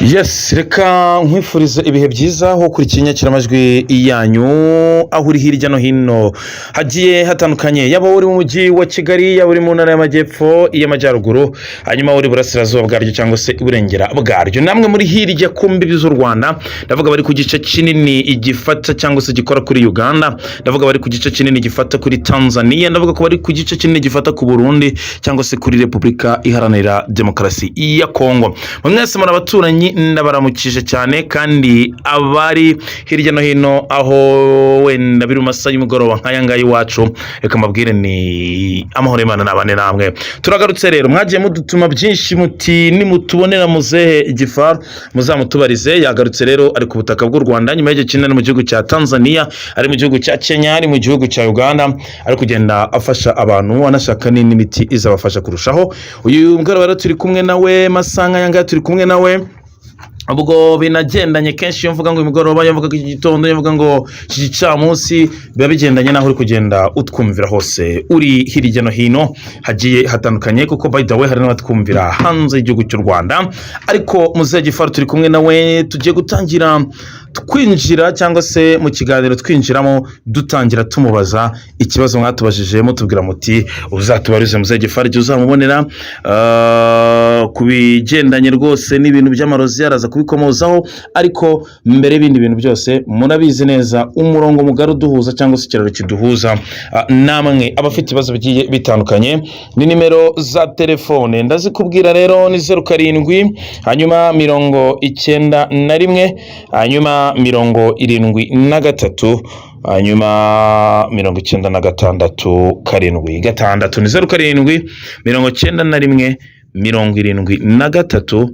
Yes, reka nkwifurize ibihe byiza aho ukurikiye inyakiramajwi yanyu, aho uri hirya no hino hagiye hatandukanye, yaba uri mu mujyi wa Kigali, yaba uri mu ntara y'Amajyepfo, iy'Amajyaruguru, hanyuma uri Burasirazuba bwaryo cyangwa se Iburengera bwaryo, namwe muri hirya ku mbibi z'u Rwanda. Ndavuga bari ku gice kinini gifata cyangwa se gikora kuri Uganda, ndavuga bari ku gice kinini gifata kuri Tanzania, ndavuga ko bari ku gice kinini gifata ku Burundi cyangwa se kuri Repubulika Iharanira Demokarasi ya Kongo. Mwese muri abaturanyi, ndabaramukije cyane. Kandi abari hirya no hino aho wenda biri mu masaha y'umugoroba nk'aya ngaya iwacu, reka mbabwire ni amahoro y'Imana n'abane namwe. Turagarutse rero. Mwagiye mudutuma byinshi, muti nimutubonera muzehe Gifaru muzamutubarize. Yagarutse rero, ari ku butaka bw'u Rwanda nyuma y'igihe kinini ari mu gihugu cya Tanzania, ari mu gihugu cya Kenya, ari mu gihugu cya Uganda, ari kugenda afasha abantu, anashaka n'indi miti izabafasha kurushaho. Uyu mugoroba rero turi kumwe nawe, masaha nk'aya ngaya turi kumwe nawe. Ubwo binagendanye kenshi, iyo mvuga ngo imigoroba, iyo mvuga ngo iki gitondo, iyo mvuga ngo iki gicamunsi, biba bigendanye n'aho uri kugenda utwumvira hose, uri hirya no hino hagiye hatandukanye, kuko by the way hari n'abatwumvira hanze y'igihugu cy'u Rwanda. Ariko muzehe Gifaru turi kumwe nawe, tugiye gutangira twinjira cyangwa se mu kiganiro twinjiramo, dutangira tumubaza ikibazo mwatubajije, mutubwira muti uzatubarize muzehe Gifaru igihe uzamubonera ku bigendanye rwose n'ibintu by'amarozi. Araza kubikomozaho, ariko mbere y'ibindi bintu byose, murabizi neza umurongo mugari uduhuza cyangwa se ikiraro kiduhuza namwe abafite ibibazo bigiye bitandukanye ni nimero za telefone. Ndazikubwira rero, ni 07, hanyuma 91, hanyuma 73, hanyuma 96, 7, 6. Ni 07 91 73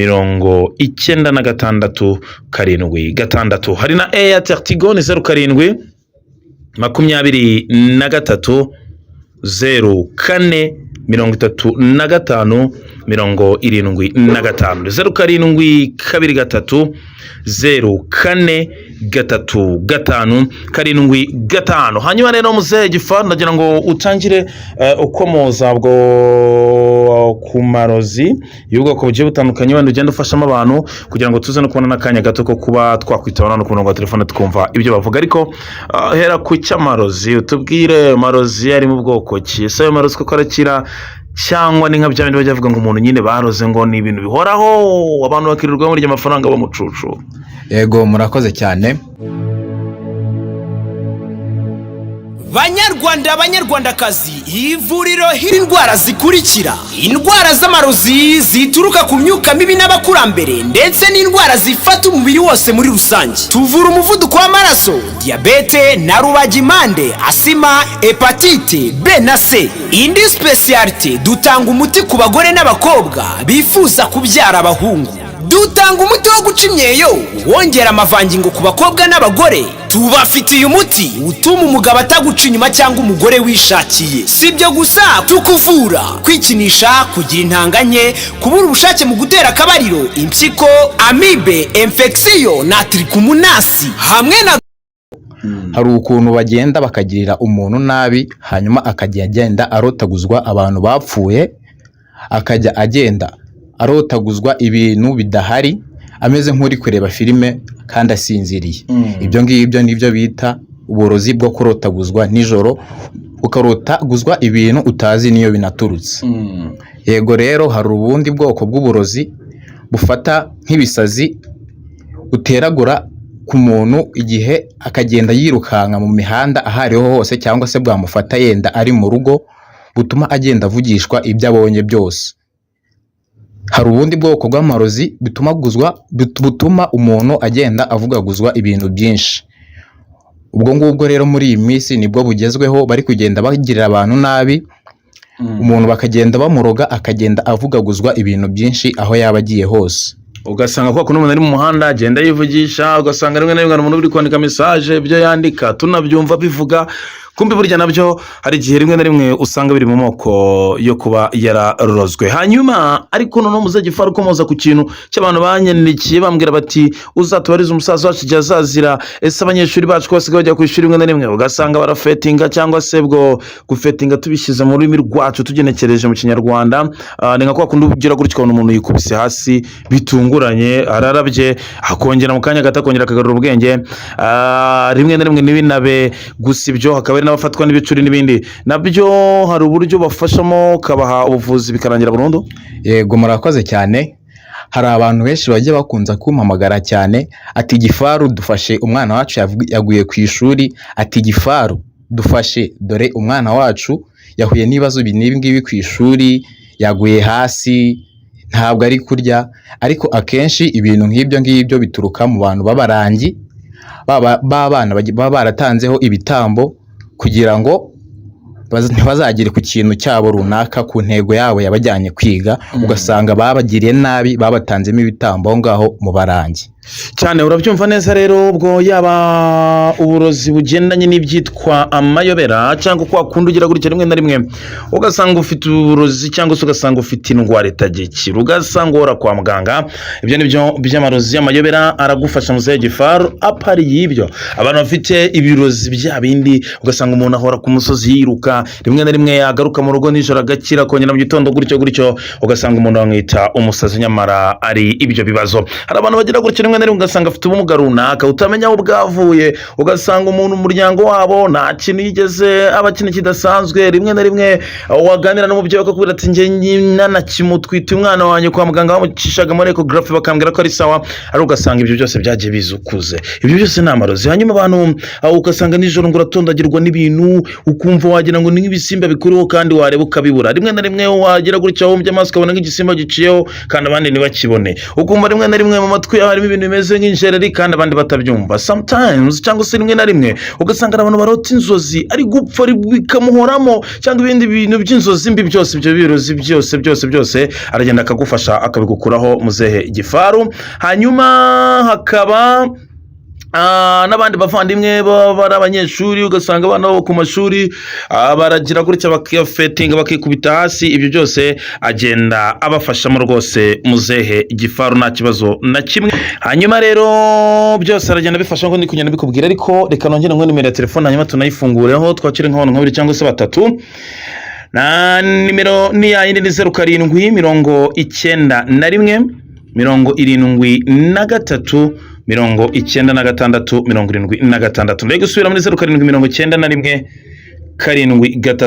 96 7 6. Hari na Airtel Tigo, ni 07 23 04 35 75. 07 23 04 35 7 5. Hanyuma rero muzehe Gifaru, ndagira ngo utangire ukomoza bwo ku marozi y'ubwoko bugiye butandukanye wenda ugenda ufashamo abantu, kugira ngo tuze no kubona n'akanya gato ko kuba twakwitaba none ku murongo wa telefone twumva ibyo bavuga. Ariko hera ku cy'amarozi, utubwire amarozi ari mu bwoko ki. Ese ayo marozi koko arakira, cyangwa ni nka bya bindi bajya bavuga ngo umuntu nyine baroze, ngo ni ibintu bihoraho, abantu bakirirwa bamurya amafaranga bamucucu? Yego, murakoze cyane. Banyarwanda, banyarwandakazi, ivuriro indwara zikurikira: indwara z'amarozi zituruka ku myuka mibi n'abakurambere, ndetse n'indwara zifata umubiri wose muri rusange. Tuvura umuvuduko w'amaraso, diyabete na rubagimpande, asima, hepatite B na C. Indi spécialité, dutanga umuti ku bagore n'abakobwa bifuza kubyara abahungu. Dutanga umuti wo guca imyeyo, wongera amavangingo ku bakobwa n'abagore. Tubafitiye umuti utuma umugabo ataguca inyuma cyangwa umugore wishakiye. Si ibyo gusa, tukuvura kwikinisha, kugira intanga nke, kubura ubushake mu gutera akabariro, impyiko, amibe, infection na trichomonas hamwe na Hari ukuntu bagenda bakagirira umuntu nabi, hanyuma akajya agenda arotaguzwa abantu bapfuye, akajya agenda arotaguzwa ibintu bidahari, ameze nk'uri kureba filime kandi asinziriye. Ibyo ngibyo nibyo bita uburozi bwo kurotaguzwa nijoro, ukarotaguzwa ibintu utazi n'iyo binaturutse. Yego rero, hari ubundi bwoko bw'uburozi bufata nk'ibisazi uteragura ku muntu igihe akagenda yirukanka mu mihanda aho ariho hose, cyangwa se bwamufata yenda ari mu rugo, butuma agenda avugishwa ibyo abonye byose. Hari ubundi bwoko bw'amarozi butuma umuntu agenda avugaguzwa ibintu byinshi. Ubwo ngubwo rero muri iyi minsi nibwo bugezweho, bari kugenda bagirira abantu nabi, umuntu bakagenda bamuroga akagenda avugaguzwa ibintu byinshi aho yaba agiye hose. Ugasanga kwa kuntu umuntu ari mu muhanda agenda yivugisha, ugasanga rimwe na rimwe hari umuntu uri kwandika message, ibyo yandika tunabyumva bivuga. Kumbe burya nabyo hari igihe rimwe na rimwe usanga biri mu moko yo kuba yararozwe. Hanyuma ariko noneho muzehe Gifaru ukomoza ku kintu cy'abantu banyandikiye bambwira bati: "Uzatubarize umusaza wacu igihe azazira. Ese abanyeshuri bacu ko basigaye bajya ku ishuri rimwe na rimwe ugasanga barafetinga?" Cyangwa se bwo gufetinga tubishyize mu rurimi rwacu tugenekereje mu Kinyarwanda, ni nka kwa kundi ugira gutya ukabona umuntu yikubise hasi bitunguranye, ararabye, akongera mu kanya gato akongera akagarura ubwenge. Rimwe na rimwe ntibinabe gusa ibyo, hakaba hari n'abafatwa n'ibicuri n'ibindi. Nabyo hari uburyo bafashamo ukabaha ubuvuzi bikarangira burundu? Yego, murakoze cyane. Hari abantu benshi bajya bakunza kumpamagara cyane, ati: "Gifaru, dufashe, umwana wacu yaguye ku ishuri." Ati: "Gifaru, dufashe, dore umwana wacu yahuye n'ibibazo ibi n'ibi ngibi ku ishuri, yaguye hasi, ntabwo ari kurya." Ariko akenshi ibintu nk'ibyo ngibyo bituruka mu bantu b'abarangi b'abana baba baratanzeho ibitambo kugira ngo ntibazagere ku kintu cyabo runaka, ku ntego yabo yabajyanye kwiga, ugasanga babagiriye nabi, babatanzemo ibitambo aho ngaho mu barangi. Cyane, urabyumva neza rero. Ubwo yaba uburozi bugendanye n'ibyitwa amayobera, cyangwa kwa kundi ugira gutya rimwe na rimwe ugasanga ufite uburozi, cyangwa se ugasanga ufite indwara itagikira, ugasanga uhora kwa muganga, ibyo ni byo by'amarozi y'amayobera, aragufasha muzehe Gifaru. Apari y'ibyo, abantu bafite ibirozi bya bindi ugasanga umuntu ahora ku musozi yiruka, rimwe na rimwe yagaruka mu rugo nijoro agakira, akongera mu gitondo gutyo gutyo, ugasanga umuntu bamwita umusazi nyamara ari ibyo bibazo. Hari abantu bagira gutyo rimwe na rimwe ugasanga afite ubumuga runaka utamenya aho bwavuye, ugasanga umuntu mu muryango wabo nta kintu yigeze aba kintu kidasanzwe. Rimwe na rimwe waganira n'umubyeyi akakubwira ati: "Njye nyina nakimutwite umwana wanjye kwa muganga bamucishaga muri échographie bakambwira ko ari sawa." Ariko ugasanga ibyo byose byagiye biza ukuze, ibyo byose ni amarozi. Hanyuma abantu aho ugasanga nijoro ngo uratondagirwa n'ibintu, ukumva wagira ngo ni nk'ibisimba bikuriho, kandi wareba ukabibura. Rimwe na rimwe wagira gutya wumbye amaso ukabona nk'igisimba giciyeho kandi abandi ntibakibone, ukumva rimwe na rimwe mu matwi yawe harimo ibintu bimeze nk'injereri kandi abandi batabyumva. Sometimes, cyangwa se rimwe na rimwe, ugasanga hari abantu barota inzozi ari gupfa bikamuhoramo, cyangwa ibindi bintu by'inzozi mbi byose, ibyo birozi byose byose byose aragenda akagufasha akabigukuraho muzehe Gifaru. Hanyuma hakaba n'abandi bavandimwe baba ari abanyeshuri, ugasanga abana babo ku mashuri baragira gutya bakafetinga, bakikubita hasi. Ibyo byose agenda abafashamo rwose muzehe Gifaru, nta kibazo na kimwe. Hanyuma rero byose aragenda abifasha nk'uko ndi kugenda mbikubwira. Ariko reka nongere ngo nimero ya telefone, hanyuma tunayifungureho twakire nk'abantu nka babiri cyangwa se batatu. Na nimero ni ya yindi, ni 0791 7396 76. Mbega gusubira muri 0791 7396 76,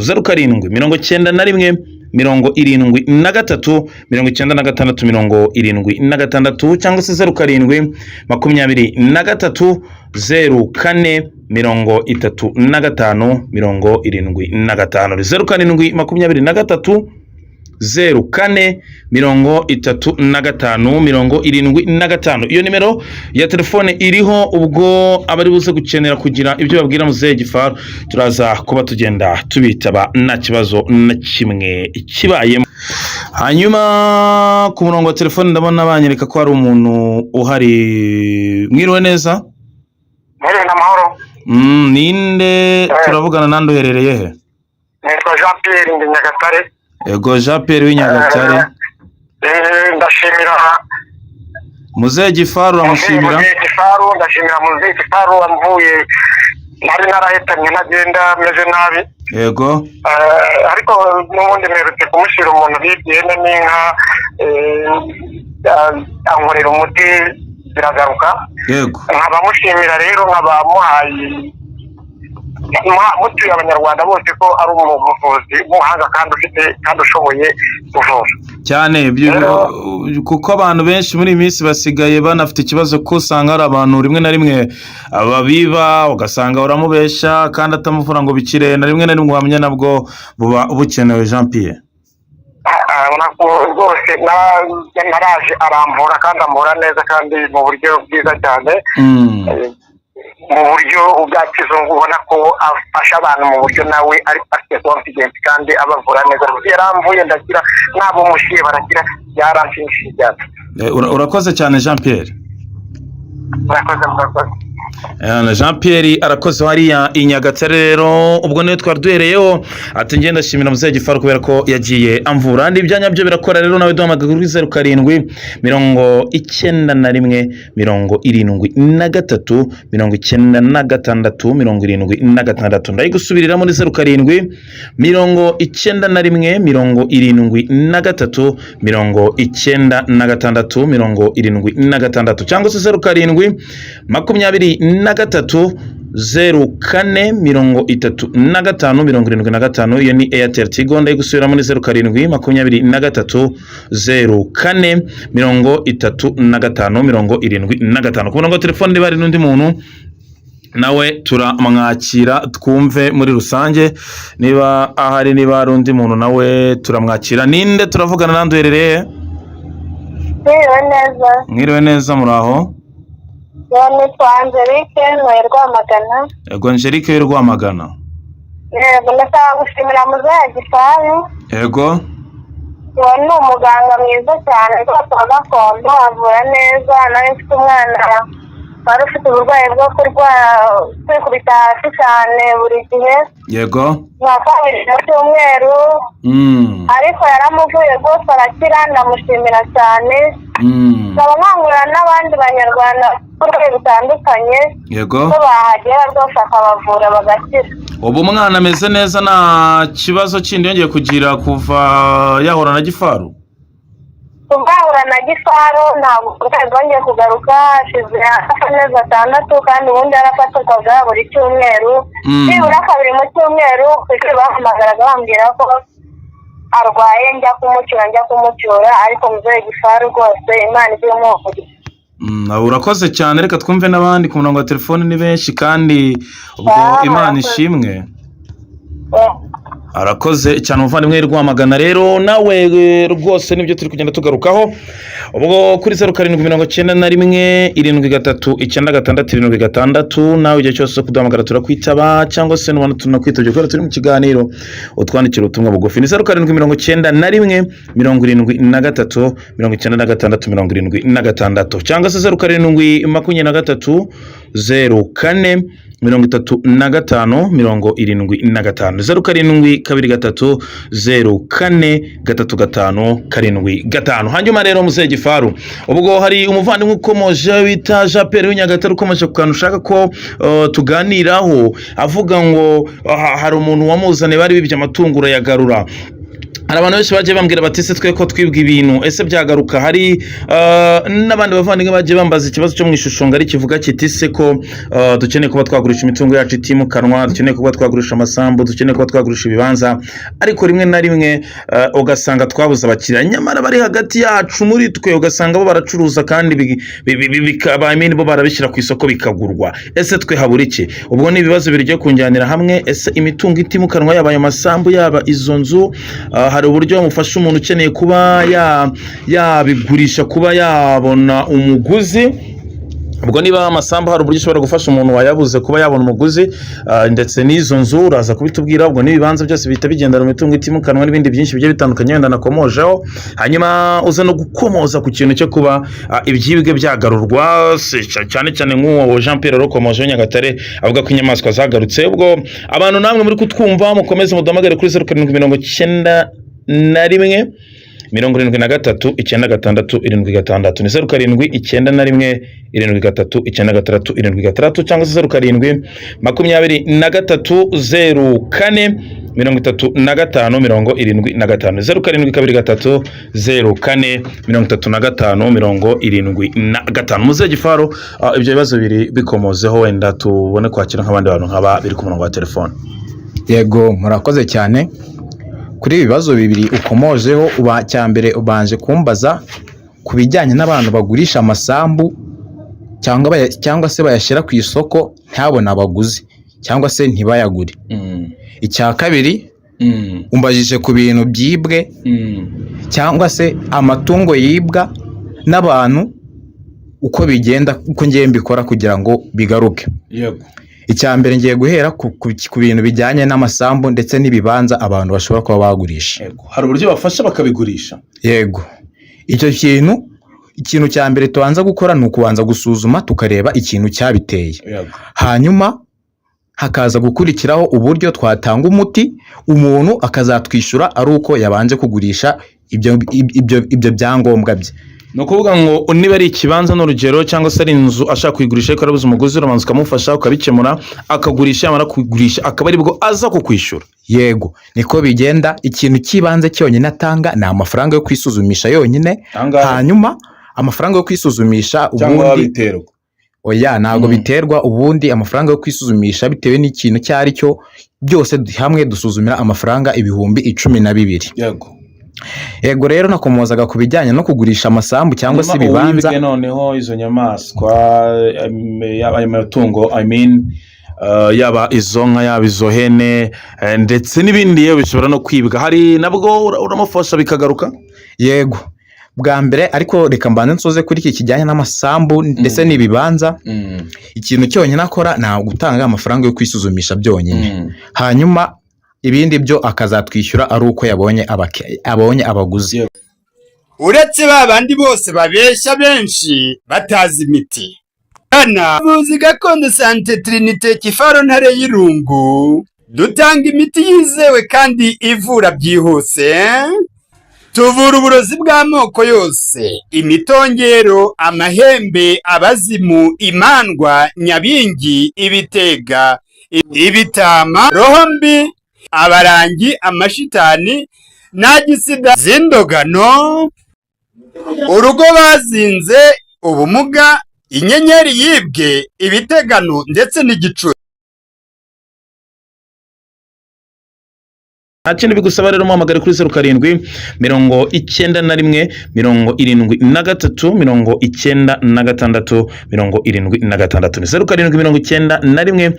0791 7396 76, cyangwa se 0723 0435 75, 0723 0435 75. Iyo nimero ya telefone iriho, ubwo abari buze gukenera kugira ibyo babwira muzehe Gifaru, turaza kuba tugenda tubitaba nta kibazo na kimwe kibayemo. Hanyuma ku murongo wa telefone ndabona banyereka ko hari umuntu uhari. Mwiriwe neza? Mwiriwe n'amahoro. Ninde turavugana nande, uherereye he? Nitwa Jean Pierre, ndi Nyagatare. Ego, Jean Pierre w'Inyagatare. Ndashimira Muzehe Gifaru, uramushimira? Muzehe Gifaru, ndashimira Muzehe Gifaru wamvuye nari narahitanye ntagenda, meze nabi. Ariko n'ubundi mperutse kumushyira umuntu bibye ihene n'inka, ankorera umuti biragaruka. Nkaba mushimira rero, nkaba muhaye mutuye abanyarwanda bose ko ari umuvuzi w'umuhanga kandi ufite kandi ushoboye kuvura. Cyane kuko abantu benshi muri iyi minsi basigaye banafite ikibazo ko usanga hari abantu rimwe na rimwe babiba, ugasanga uramubesha kandi atamuvura ngo bikire. Na rimwe na rimwe ubuhamya nabwo buba bukenewe, Jean Pierre. Urabona ko rwose naraje aramvura kandi amvura neza kandi mu buryo bwiza cyane, mu buryo bwa kizungu, ubona ko afasha abantu mu buryo nawe ari afite confidence kandi abavura neza. Yaramvuye ndakira, n'abo mushiye barakira, byaranshimishije cyane. Urakoze cyane, Jean Pierre. Murakoze, murakoze. Na Jean Pierre arakoze hariya i Nyagatare. Rero ubwo niwe twari duhereyeho, ati ngenda ndashimira muzehe Gifaru kubera ko yagiye amvura n'ibyanya byo birakora. Rero nawe duhamagara kuri 0791 73 96 76. Ndayigusubirira muri 0791 73 96 76, cyangwa se 0723 04 35 75. Iyo ni Airtel Tigo. Ndayigusubira muri 0723 04 35 75. Ku murongo wa telefone niba hari n'undi muntu nawe turamwakira, twumve muri rusange niba ahari. Niba hari undi muntu nawe turamwakira. Ninde turavugana? Nande uherereye? Mwiriwe neza. Mwiriwe neza, muraho? Nitwa Angelique, ntuye Rwamagana. Yego, Angelique w'i Rwamagana. Yego, ndashaka gushimira muzehe Gifaru. Uwo ni umuganga mwiza cyane rwose wa gakondo, avura neza. Nawe mfite umwana wari ufite uburwayi bwo kurwara kwikubita hasi cyane buri gihe, nka kabiri mu cyumweru, ariko yaramuvuye rwose arakira, ndamushimira cyane. Nkaba nkangurira n'abandi banyarwanda b'uburwayi butandukanye ko bahagera rwose akabavura bagakira. Ubu umwana ameze neza, nta kibazo kindi yongeye kugira kuva yahura na Gifaru? Kuva yahura na Gifaru ntabwo uburwayi bwongeye kugaruka, hashize hafi amezi 6, kandi ubundi yarafatwaga buri cyumweru, nibura kabiri mu cyumweru. Ku ishuri bahamagaraga bambwira ko arwaye, njya kumucyura, njya kumucyura, ariko muzehe Gifaru rwose Imana ijye imuha. Urakoze cyane. Reka twumve n'abandi ku murongo wa telefone, ni benshi kandi ubwo Ah, Imana murakoze. ishimwe. Arakoze cyane umuvandimwe w'i Rwamagana. Rero nawe rwose nibyo turi kugenda tugarukaho. Ubwo kuri 0791 73 96 76, nawe igihe cyose kuduhamagara turakwitaba, cyangwa se nubona tunakwitabye kubera turi mu kiganiro utwandikira ubutumwa bugufi. Ni 0791 73 96 76, cyangwa se 0723 04 35 75, 0723 04 35 75. Hanyuma rero muzehe Gifaru, ubwo hari umuvandimwe ukomoje bita Jean Pierre w'Inyagatare, ukomeje ku kantu ushaka ko tuganiraho, avuga ngo hari umuntu wamuzaniye bari bibye amatungo urayagarura. Hari abantu benshi bagiye bambwira bati: "Ese twe ko twibwa ibintu, ese byagaruka?" Hari n'abandi bavandimwe bagiye bambaza ikibazo cyo mu ishusho ngari kivuga kiti: "Se ko dukeneye kuba twagurisha imitungo yacu itimukanwa, dukeneye kuba twagurisha amasambu, dukeneye kuba twagurisha ibibanza, ariko rimwe na rimwe ugasanga twabuze abakiriya, nyamara bari hagati yacu muri twe, ugasanga bo baracuruza kandi bikaba, I mean, bo barabishyira ku isoko bikagurwa, ese twe habura iki?" Ubwo ni ibibazo bigiye kunjyanira hamwe. Ese imitungo itimukanwa, yaba ayo masambu, yaba izo nzu, hari uburyo bamufasha umuntu ukeneye kuba yabigurisha kuba yabona umuguzi? Ubwo niba amasambu hari uburyo ushobora gufasha umuntu wayabuze kuba yabona umuguzi, ndetse n'izo nzu uraza kubitubwira. Ubwo n'ibibanza byose bihita bigendana mu mitungo itimukanwa, n'ibindi byinshi bigiye bitandukanye wenda nakomojeho. Hanyuma uza no gukomoza ku kintu cyo kuba ibyibwe byagarurwa, cyane cyane nk'uwo Jean Pierre Rukomoje Nyagatare avuga ko inyamaswa zagarutse. Ubwo abantu namwe muri kutwumva mukomeze muduhamagare kuri 0791 73 96 76. Ni 0791 73 96 76, cyangwa se 0723 04 35 75, 0723 04 35 75. Muzehe Gifaru, ibyo bibazo biri bikomozeho, wenda tubone kwakira nk'abandi bantu nk'aba biri ku murongo wa telefone. Yego, murakoze cyane kuri ibi bibazo bibiri ukomojeho. Uba cya mbere ubanje kumbaza ku bijyanye n'abantu bagurisha amasambu cyangwa se bayashyira ku isoko ntabone abaguzi cyangwa se ntibayagure. Icya kabiri umbajije ku bintu byibwe cyangwa se amatungo yibwa n'abantu, uko bigenda, uko ngiye mbikora kugira ngo bigaruke. Icya mbere ngiye guhera ku bintu bijyanye n'amasambu ndetse n'ibibanza abantu bashobora kuba bagurisha. Yego, hari uburyo bafasha bakabigurisha? Yego, icyo kintu Ikintu cya mbere tubanza gukora ni ukubanza gusuzuma, tukareba ikintu cyabiteye, hanyuma hakaza gukurikiraho uburyo twatanga umuti, umuntu akazatwishyura ari uko yabanje kugurisha ibyo byangombwa bye. Ni ukuvuga ngo niba ari ikibanza n'urugero, cyangwa se ari inzu ashaka kuyigurisha ariko arabuze umuguzi, urabanza ukamufasha ukabikemura, akagurisha, yamara kugurisha akaba aribwo aza kukwishyura. Yego, niko bigenda. Ikintu cy'ibanze cyonyine atanga ni amafaranga yo kwisuzumisha yonyine. Angahe? Hanyuma amafaranga yo kwisuzumisha Cyangwa ubundi biterwa? Oya, ntabwo biterwa. Ubundi amafaranga yo kwisuzumisha, bitewe n'ikintu icyo ari cyo, byose hamwe dusuzumira amafaranga 12,000. Yego, rero nakomozaga ku bijyanye no kugurisha amasambu cyangwa se Hanyuma ibibanza. uwibwe noneho izo nyamaswa, yaba ayo matungo, I mean, yaba izo nka, yaba izo hene, ndetse n'ibindi, yewe bishobora no kwibwa, hari nabwo uramufasha bikagaruka? Yego, bwa mbere ariko reka mbanze nsoze kuri iki kijyanye n'amasambu ndetse n'ibibanza. Ikintu cyonyine akora ni ugutanga amafaranga yo kwisuzumisha byonyine, hanyuma ibindi byo akazatwishyura ari uko yabonye abonye abaguzi. Uretse ba bandi bose babeshya benshi batazi imiti, hana ubuvuzi gakondo Sante Trinite Kifaro Ntare y'Irungu, dutanga imiti yizewe kandi ivura byihuse. Tuvura uburozi bw'amoko yose, imitongero, amahembe, abazimu, imandwa, nyabingi, ibitega, ibitama, roho mbi, abarangi, amashitani n'agisida z'indogano, urugo bazinze, ubumuga, inyenyeri yibwe, ibitegano ndetse n'igicuri. Nta kindi bigusaba rero, muhamagare kuri 0791 73 96 76. Ni 0791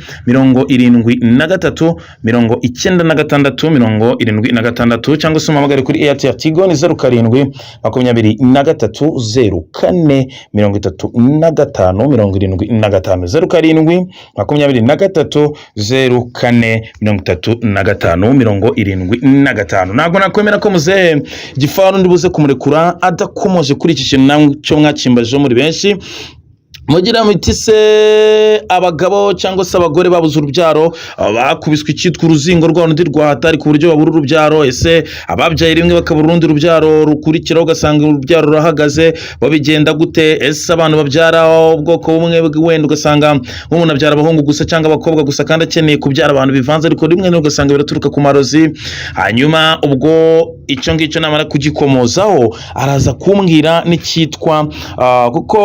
73 96 76, cyangwa se umuhamagare kuri Airtel Tigo, ni 0723 04 35 75, 0723 04 35 75. Ntabwo nakwemera ko muzehe Gifaru ndi buze kumurekura adakomoje kuri iki kintu nacyo mwakimbajeho muri benshi. Mugira muti: se abagabo cyangwa se abagore babuze urubyaro, bakubiswe icyitwa uruzingo rwa rundi rwa hatari ku buryo babura urubyaro, ese ababyaye rimwe bakabura urundi rubyaro rukurikiraho, ugasanga urubyaro rurahagaze, babigenda gute? Ese abantu babyara ubwoko bumwe, wenda ugasanga nk'umuntu abyara abahungu gusa cyangwa abakobwa gusa kandi akeneye kubyara abantu bivanze, ariko rimwe na rimwe ugasanga biraturuka ku marozi? Hanyuma ubwo icyo ngicyo namara kugikomozaho, araza kumbwira n'icyitwa kuko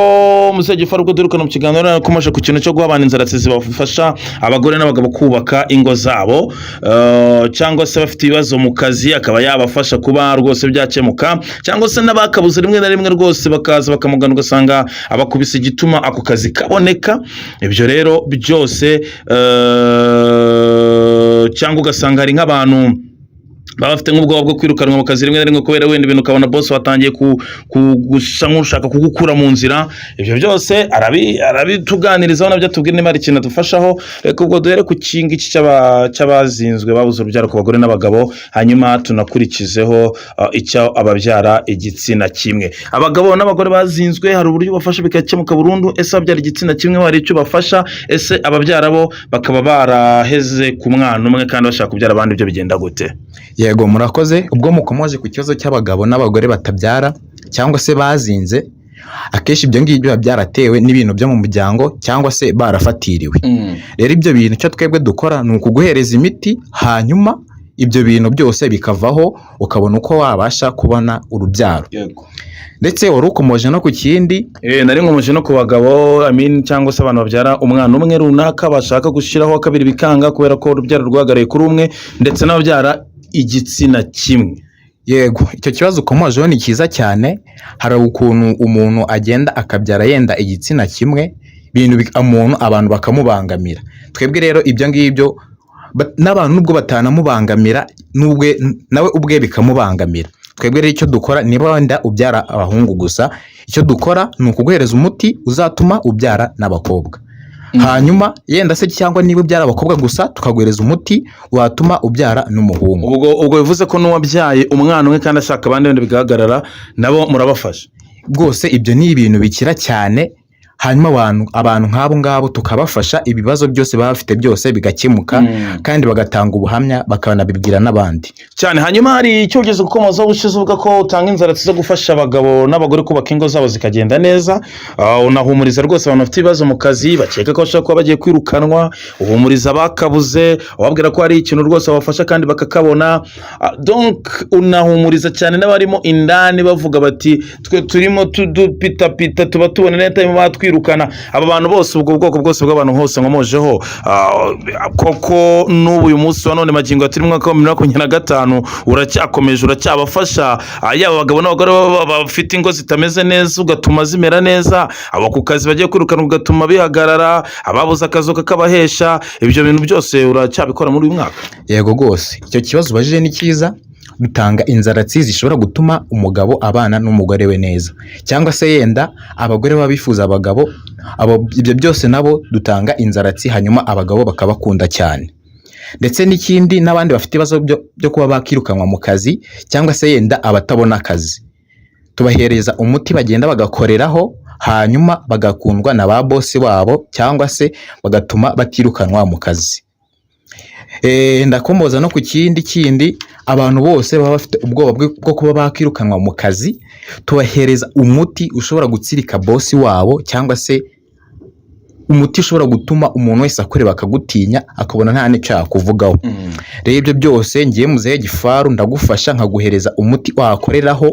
muzehe Gifaru ubwo duherukana mu kiganiro yakomeje ku kintu cyo guha abantu inzaratsi zibafasha, abagore n'abagabo kubaka ingo zabo, cyangwa se bafite ibibazo mu kazi akaba yabafasha kuba rwose byakemuka, cyangwa se n'abakabuze rimwe na rimwe rwose bakaza bakamugana, ugasanga abakubise igituma ako kazi kaboneka. Ibyo rero byose, cyangwa ugasanga hari nk'abantu baba bafite nk'ubwoba bwo kwirukanwa mu kazi rimwe na rimwe kubera wenda ibintu, ukabona boss watangiye gusa nk'ushaka kugukura mu nzira. Ibyo byose arabituganirizaho, nabyo atubwira niba hari ikintu adufashaho. Reka ubwo duhere ku kingiki cy'abazinzwe, babuze urubyaro ku bagore n'abagabo, hanyuma tunakurikizeho icyo ababyara igitsina kimwe. Abagabo n'abagore bazinzwe, hari uburyo bafasha bigakemuka burundu? Ese ababyara igitsina kimwe hari icyo bafasha? Ese ababyara bo bakaba baraheze ku mwana umwe kandi bashaka kubyara abandi, ibyo bigenda gute? Yego, murakoze. Ubwo mukomoje ku kibazo cy'abagabo n'abagore batabyara cyangwa se bazinze, akenshi ibyo ngibyo biba byaratewe n'ibintu byo mu muryango cyangwa se barafatiriwe. Rero ibyo bintu, icyo twebwe dukora ni ukuguhereza imiti, hanyuma ibyo bintu byose bikavaho, ukabona uko wabasha kubona urubyaro. Ndetse wari ukomoje no ku kindi. Nari nkomeje no ku bagabo, I mean, cyangwa se abantu babyara umwana umwe runaka bashaka gushyiraho kabiri bikanga kubera ko urubyaro rwahagarariye kuri umwe, ndetse n'ababyara igitsina kimwe. Yego, icyo kibazo ukomojeho ni cyiza cyane. Hari ukuntu umuntu agenda akabyara yenda igitsina kimwe, ibintu umuntu abantu bakamubangamira. Twebwe rero ibyo ngibyo n'abantu nubwo batanamubangamira, n'ubwe nawe ubwe bikamubangamira. Twebwe rero icyo dukora, niba wenda ubyara abahungu gusa, icyo dukora ni ukuguhereza umuti uzatuma ubyara n'abakobwa. Hanyuma yenda se cyangwa niba ubyara abakobwa gusa, tukaguhereza umuti watuma ubyara n'umuhungu. Ubwo bivuze ko n'uwabyaye umwana umwe kandi ashaka abandi, wenda bigahagarara, nabo murabafasha? Rwose ibyo ni ibintu bikira cyane, hanyuma abantu nk'abo ngabo tukabafasha, ibibazo byose baba bafite byose bigakemuka, kandi bagatanga ubuhamya, bakanabibwira n'abandi. Cyane. Hanyuma hari icyo ugeze gukomozaho ubushize, uvuga ko utanga inzaratsi zo gufasha abagabo n'abagore kubaka ingo zabo zikagenda neza. Unahumuriza rwose abantu bafite ibibazo mu kazi, bakeka ko bashobora kuba bagiye kwirukanwa, uhumuriza abakabuze, ubabwira ko hari ikintu rwose babafasha kandi bakakabona. Donc unahumuriza cyane n'abarimo indani bavuga bati twe turimo tudupitapita, tuba tubona neza barimo batwirukana. Aba bantu bose, ubwo bwoko bwose bw'abantu hose nkomojeho, koko n'ubu uyu munsi wa none, magingo turi mu mwaka wa 2025, uracyakomeje, uracyabafasha, yaba abagabo n'abagore bafite ingo zitameze neza ugatuma zimera neza, abo ku kazi bagiye kwirukanwa ugatuma bihagarara, ababuze akazi ukakabahesha, ibyo bintu byose uracyabikora muri uyu mwaka? Yego rwose, icyo kibazo ubajije ni cyiza. Dutanga inzaratsi zishobora gutuma umugabo abana n'umugore we neza, cyangwa se yenda abagore baba bifuza abagabo, ibyo byose nabo dutanga inzaratsi, hanyuma abagabo bakabakunda cyane. Ndetse n'ikindi, n'abandi bafite ibibazo byo kuba bakirukanwa mu kazi, cyangwa se yenda abatabona akazi, tubahereza umuti bagenda bagakoreraho, hanyuma bagakundwa na ba bosi wabo, cyangwa se bagatuma batirukanwa mu kazi. Ndakomoza no ku kindi, abantu bose baba bafite ubwoba bwo kuba bakirukanwa mu kazi, tubahereza umuti ushobora gutsirika bosi wabo, cyangwa se umuti ushobora gutuma umuntu wese akureba akagutinya, akabona nta n'icyo yakuvugaho. Rero ibyo byose ngiye muzehe Gifaru ndagufasha, nkaguhereza umuti wakoreraho,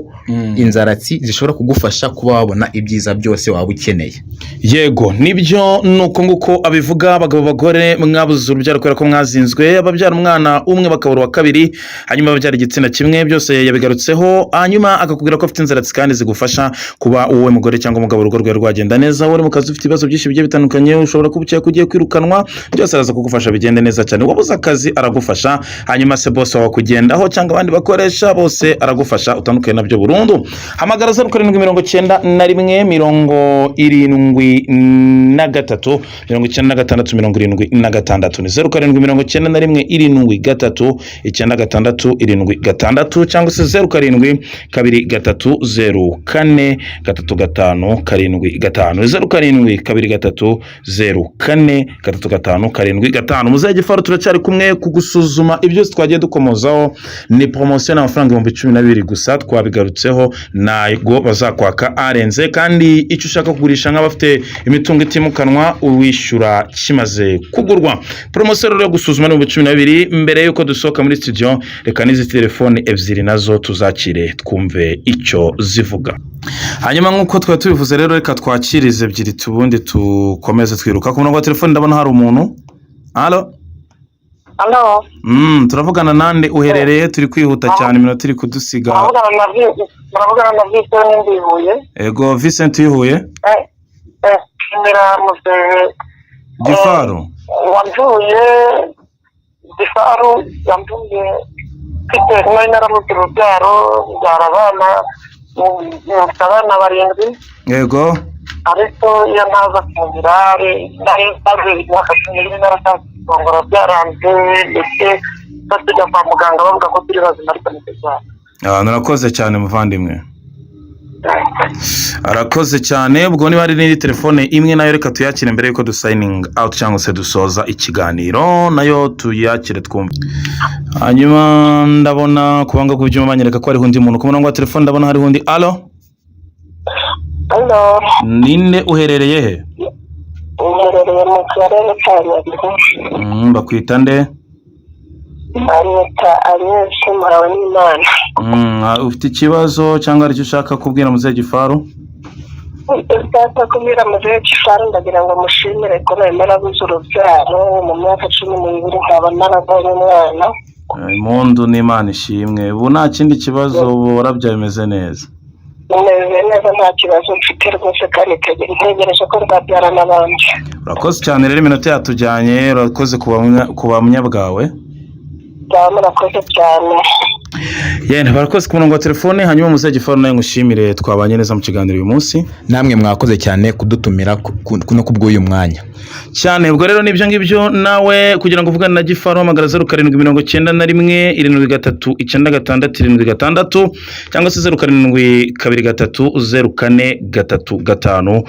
inzaratsi zishobora kugufasha kuba wabona ibyiza byose waba ukeneye. Yego, nibyo, ni uko nguko abivuga. Abagabo, bagore mwabuze urubyaro kubera ko mwazinzwe, ababyara umwana umwe bakabura uwa kabiri, hanyuma ababyara igitsina kimwe, byose yabigarutseho, hanyuma akakubwira ko afite inzaratsi kandi zigufasha kuba wowe mugore cyangwa umugabo urugo rwawe rwagenda neza. Wowe uri mu kazi ufite ibibazo byinshi bigiye bitandukanye, ushobora kuba ukeka ko ugiye kwirukanwa, byose araza kugufasha bigende neza cyane. Wabuze akazi aragufasha, hanyuma se bose wawe kugendaho cyangwa abandi bakoresha bose aragufasha, utandukanye nabyo burundu. Hamagara 0791 73 96 76, ni 0791 73 96 76, cyangwa se 07 23 04 35 75, 07 23 04 35 75. Muzehe Gifaru turacyari kumwe kugusuzuma ibyo twagiye dukomozaho. Ni poromosiyo, ni amafaranga 12,000 gusa, twabigarutseho, ntabwo bazakwaka arenze. Kandi icyo ushaka kugurisha nk'abafite imitungo itimukanwa uwishyura kimaze kugurwa. Poromosiyo rero yo gusuzuma ni 12,000. Mbere y'uko dusohoka muri studio, reka n'izi telefone ebyiri nazo tuzakire twumve icyo zivuga. Hanyuma nk'uko twari tubivuze rero, reka twakirize ebyiri tubundi tukomeze twiruka. Ku murongo wa telefone ndabona hari umuntu. Halo? Halo. Turavugana nande, uherereye? Turi kwihuta cyane, iminota iri kudusiga. Muravugana na Vincent Ndihuye. Ego Vincent Ihuye. Shimira muzehe Gifaru. Wamvuye Gifaru, yamvuye mfite nari narabuze urubyaro, mbyara abana, mfite abana 7. Yego. Ariko iyo ntaza kungira nari maze imyaka 12 narashaka byaranze, ndetse batujya kwa muganga bavuga ko turi bazima, ariko ntituzaba. Narakoze cyane muvandimwe, arakoze cyane. Ubwo niba hari n'indi telefone imwe nayo reka tuyakire mbere yuko dusayininga out cyangwa se dusoza ikiganiro, nayo tuyakire twumve. Hanyuma ndabona kubanga ku byuma banyereka ko hariho undi muntu ku murongo wa telefone, ndabona hariho undi. Alo? Halo. Ninde, uherereye he? Uherereye mu karere ka Nyabihu. Bakwita nde? Banyita Agnes Muhawenimana. Ufite ikibazo cyangwa hari icyo ushaka kubwira muzehe Gifaru? Nshaka kubwira muzehe Gifaru, ndagira ngo mushimire ko nari narabuze urubyaro mu myaka 12, nkaba narabonye umwana. Impundu n'Imana ishimwe. Ubu nta kindi kibazo, ubu warabyaye bimeze neza? Meze neza, nta kibazo mfite rwose, kandi ntegereje ko nzabyara n'abandi. Urakoze cyane rero, iminota yatujyanye, urakoze ku buhamya bwawe. Murakoze cyane. Yenda barakoze ku murongo wa telefone. Hanyuma muzehe Gifaru, nawe ngushimire, twabanye neza mu kiganiro uyu munsi. Namwe mwakoze cyane kudutumira no kubw'uyu mwanya. Cyane. Ubwo rero nibyo ngibyo, nawe kugira ngo uvugane na Gifaru hamagara 0791739676 cyangwa se 0723043575.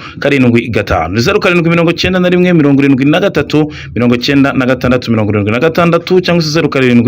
0791739676 cyangwa se 07.